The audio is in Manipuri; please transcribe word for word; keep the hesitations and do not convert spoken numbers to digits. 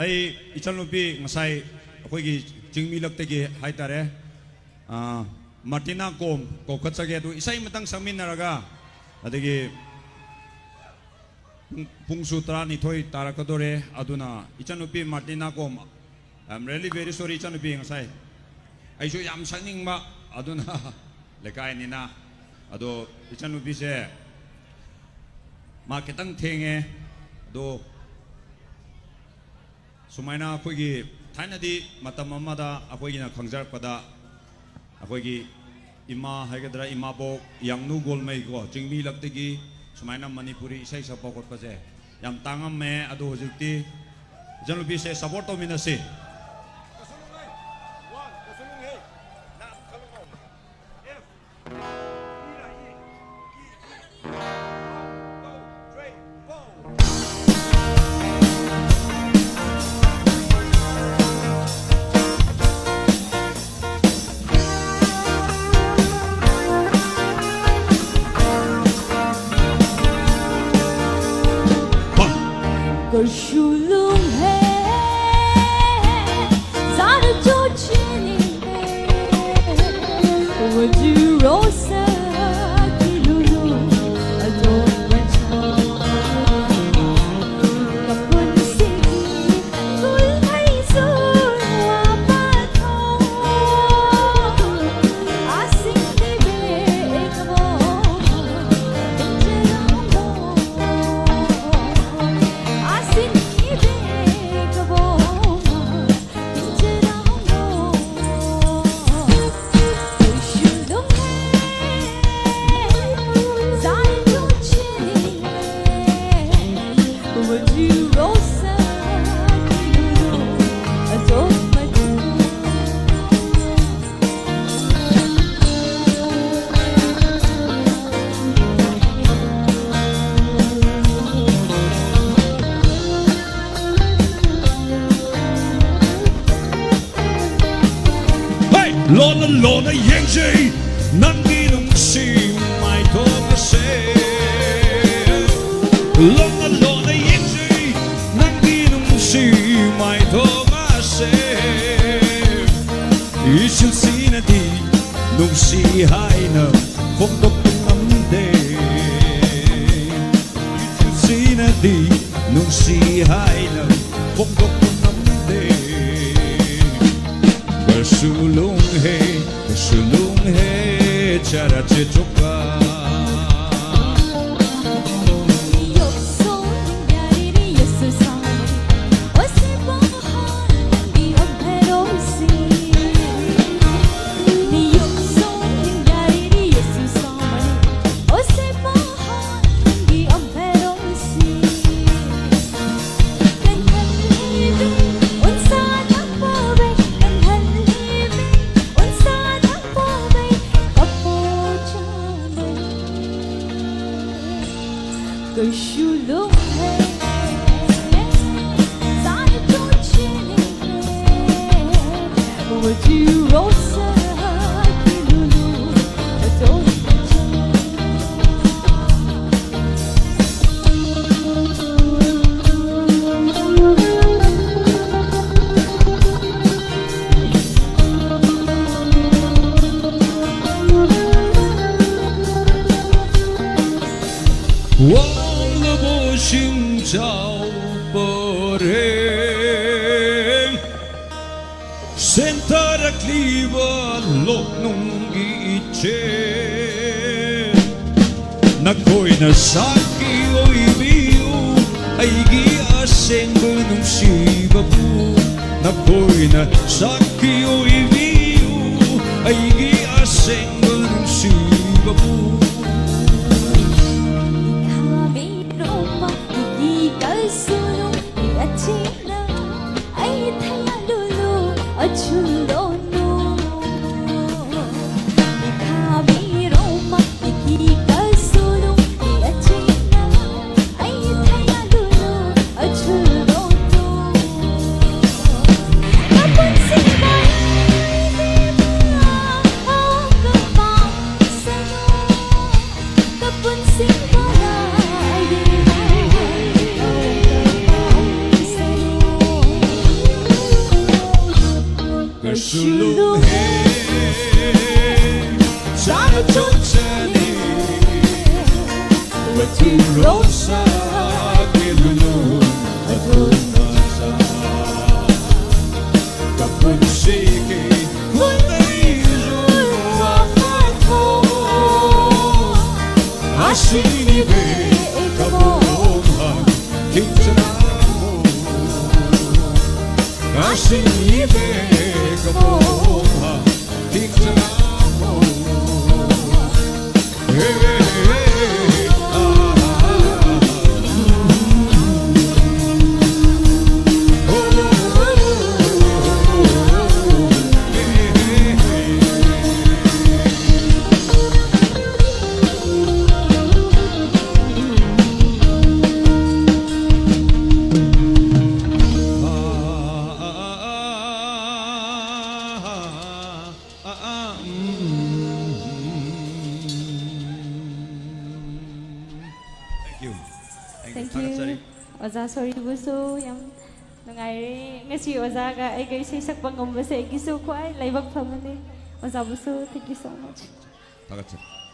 ꯑꯩ ꯏꯆꯟꯅꯨꯄꯤ ꯉꯁꯥꯏ ꯑꯩꯈꯣꯏꯒꯤ ꯆꯤꯡꯃꯤꯂꯛꯇꯒꯤ ꯍꯥꯏꯇꯥꯔꯦ, ꯑꯥ, ꯃꯥꯔꯇꯤꯅꯥ ꯀꯣꯝ ꯀꯧꯈꯠꯆꯒꯦ꯫ ꯑꯗꯨ ꯏꯁꯩ ꯑꯃꯇꯪ ꯁꯛꯃꯤꯟꯅꯔꯒ, ꯑꯗꯒꯤ ꯄꯨꯡ, ꯄꯨꯡꯁꯨ ꯇꯔꯥꯅꯤꯊꯣꯏ ꯇꯥꯔꯛꯀꯗꯣꯔꯦ꯫ ꯑꯗꯨꯅ ꯏꯆꯟꯅꯨꯄꯤ ꯃꯥꯔꯇꯤꯅꯥ ꯀꯣꯝ, I am really very sorry, ꯏꯆꯟꯅꯨꯄꯤ, ꯉꯁꯥꯏ ꯑꯩꯁꯨ ꯌꯥꯝ ꯁꯛꯅꯤꯡꯕ, ꯑꯗꯨꯅ ꯂꯩꯀꯥꯏꯅꯤꯅ꯫ ꯑꯗꯣ ꯏꯆꯟꯅꯨꯄꯤꯁꯦ ꯃꯥ ꯈꯤꯇꯪ ꯊꯦꯡꯉꯦ꯫ ꯑꯗꯣ ꯁꯨꯃꯥꯏꯅ ꯑꯩꯈꯣꯏꯒꯤ ꯊꯥꯏꯅꯗꯤ ꯃꯇꯝ ꯑꯃꯗ ꯑꯩꯈꯣꯏꯒꯤꯅ ꯈꯪꯖꯔꯛꯄꯗ ꯑꯩꯈꯣꯏꯒꯤ ꯏꯃꯥ ꯍꯥꯏꯒꯗ꯭ꯔꯥ, ꯏꯃꯥꯕꯣꯛ ꯌꯥꯡꯅꯨ ꯒꯣꯜꯃꯩꯀꯣ, ꯆꯤꯡꯃꯤꯂꯛꯇꯒꯤ ꯁꯨꯃꯥꯏꯅ ꯃꯅꯤꯄꯨꯔꯤ ꯏꯁꯩ ꯁꯛꯄ ꯈꯣꯠꯄꯁꯦ ꯌꯥꯝ ꯇꯥꯡꯉꯝꯃꯦ꯫ ꯑꯗꯣ ꯍꯧꯖꯤꯛꯇꯤ ꯏꯆꯟꯅꯨꯄꯤꯁꯦ support ꯇꯧꯃꯤꯟꯅꯁꯤ꯫ ꯍꯦ! ꯂꯣꯟꯅ ꯂꯣꯟꯅ ꯌꯦꯡꯖꯩ ꯅꯪꯒꯤ ꯅꯨꯡꯁꯤ ꯃꯥꯏꯊꯣꯡ ꯑꯁꯦ꯫ ꯂꯣꯟꯅ ꯂꯣꯟꯅ ꯌꯦꯡꯖꯩ ꯅꯪꯒꯤ ꯅꯨꯡꯁꯤ ꯃꯥꯏꯊꯣꯡ ꯑꯁꯦ ꯏꯆꯤꯜꯁꯤꯅꯗꯤ ꯅꯨꯡꯁꯤ ꯍꯥꯏꯅ ꯐꯣꯡꯗꯣꯛꯄ ꯉꯝꯗꯦ꯫ ꯏꯆꯤꯜꯁꯤꯅꯗꯤ ꯅꯨꯡꯁꯤ ꯍꯥꯏꯅ ꯐꯣꯡꯗꯣꯛꯄ ꯉꯝꯗꯦ꯫ ꯀꯩꯁꯨ ꯂꯨꯡꯍꯦ, ꯀꯩꯁꯨ ꯂꯨꯡꯍꯦ, ꯆꯔꯥ ꯆꯦꯆꯣꯛꯄ꯫ ꯋꯥꯡꯂꯕ ꯆꯤꯡꯖꯥꯎ ꯄꯔꯦꯡ, ꯁꯦꯟꯊꯔꯛꯂꯤꯕ ꯂꯣꯛꯅꯨꯡꯒꯤ ꯏꯆꯦꯜ, ꯅꯈꯣꯏꯅ ꯁꯥꯈꯤ ꯑꯣꯏꯕꯤꯌꯨ ꯑꯩꯒꯤ ꯑꯁꯦꯡꯕ ꯅꯨꯡꯁꯤꯕꯕꯨ, ꯅꯈꯣꯏꯅ ꯁꯥꯈꯤ ꯑꯣꯏꯕꯤꯌꯨ ꯑꯩꯒꯤ ꯑꯁꯦꯡꯕ ꯅꯨꯡꯁꯤꯕꯕꯨ꯫ ꯁꯨꯂꯨꯍꯦ, ꯆꯥꯅ ꯆꯣꯠꯆꯅꯤ, ꯃꯆꯨ ꯔꯣꯁꯥ ꯀꯦꯂꯨꯅꯨ, ꯑꯗꯨ ꯃꯆꯥ꯫ ꯀꯄꯨꯟꯁꯤꯒꯤ ꯈꯨꯟꯅꯩꯁꯨ ꯋꯥꯐꯠꯈꯣ꯫ ꯑꯁꯤꯅꯤꯕꯦ ꯀꯕꯣꯛꯍ ꯈꯤꯛꯆꯅꯥꯃꯣ꯫ ꯑꯁꯤꯅꯤꯕꯦ ꯀꯕꯣꯛꯍ ꯈꯤꯛꯆꯅꯥꯃꯣ꯫ Thank you. Thank you. Thank you. ꯊꯥꯒꯠꯆꯔꯤ꯫ ꯑꯣꯖꯥ ꯁꯣꯔꯤꯕꯨꯁꯨ ꯌꯥꯝ ꯅꯨꯡꯉꯥꯏꯔꯦ꯫ ꯉꯁꯤ ꯑꯣꯖꯥꯒ ꯑꯩꯒ ꯏꯁꯩ ꯁꯛꯄ ꯉꯝꯕꯁꯦ ꯑꯩꯒꯤꯁꯨ ꯈ꯭ꯋꯥꯏ ꯂꯥꯏꯕꯛ ꯐꯕꯅꯦ꯫ ꯑꯣꯖꯥꯕꯨꯁꯨ thank you so much꯫ ꯊꯥꯒꯠꯆꯔꯤ꯫